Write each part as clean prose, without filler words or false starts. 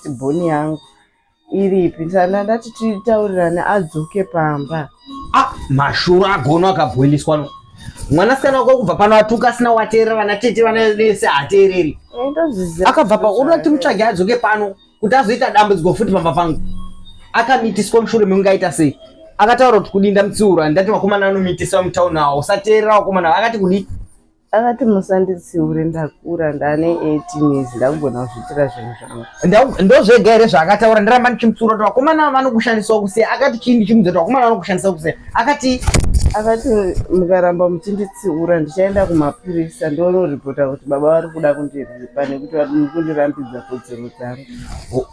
First born yangu iripi? Saka ndati titaurirane adzoke pamba. Ah, mashura agono akabhoiliswa no. Mwanasikana wako kubva pano atuka asina wateerera vana tete vana vese hateereri. Eh, ndozviziva. Akabva pa unoda timutsvage adzoke pano kuti azoita dambudziko futi pamba pangu. Akamitiswa mushure mekunge aita sei? Akataura kuti kudii ndamutsiura ndati vakomana vanomitisa mutauni awo usateerera vakomana akati kudii? Akati musanditsiure ndakura ndane 18 years ndakugona kuzviitira zvinhu zvangu. Ndozvega here zvaakataura ndiramba ndichimutsiura kuti vakomana vanokushandisawo kusiya akati chii ndichimudza kuti vakomana vanokushandisa kusiya akati Akati mukaramba muchinditsiura ndichaenda kumapurisa ndonoripota kuti baba vari kuda kundiripa nekuti vari kundirambidza kodzero dzangu.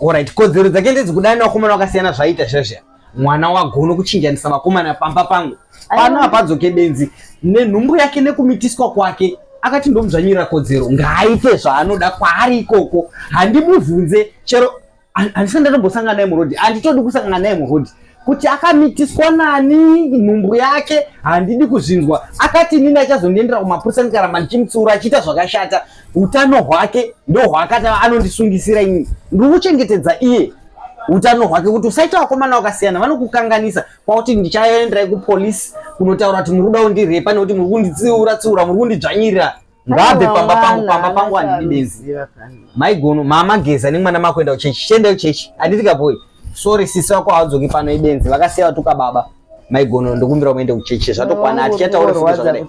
Alright, kodzero dzake ndedzekudana vakomana vakasiyana zvaita zvezve. Mwana wagono kuchinjanisa vakomana pamba pangu. Pano apadzoke benzi nenhumbu yake nekumitiswa kwake akati ndomudzvanyirira kodzero ngaaite zvaanoda kwaari ikoko handimuvhunze chero handisati ndatombosangana naye murodhi handitodi kusangana naye murodhi kuti akamitiswa nani nhumbu yake handidi kuzvinzwa akati inini achazondiendera kumapurisa ndikaramba ndichimutsiura achiita zvakashata utano hwake ndohwaakati anondisungisira ini ndiri kuchengetedza iye utano hwake kuti usaita vakomana vakasiyana vanokukanganisa kwakuti ndichaenderai kupolisi kunotaura kuti muri kuda kundirepa nekuti muri kunditsiura tsiura muri kundidzvanyirira ngaabve pamba pangu pamba pangu handidi benzi maigono mama geza nemwana makuenda kuchechi chiendai kuchechi handiti kaboi sorry sisi vako havadzoki pano ibenzi vakasiya vatuka baba maigono ndokumbira muende kuchechi zvatokwana hatichataura futi zvakadai.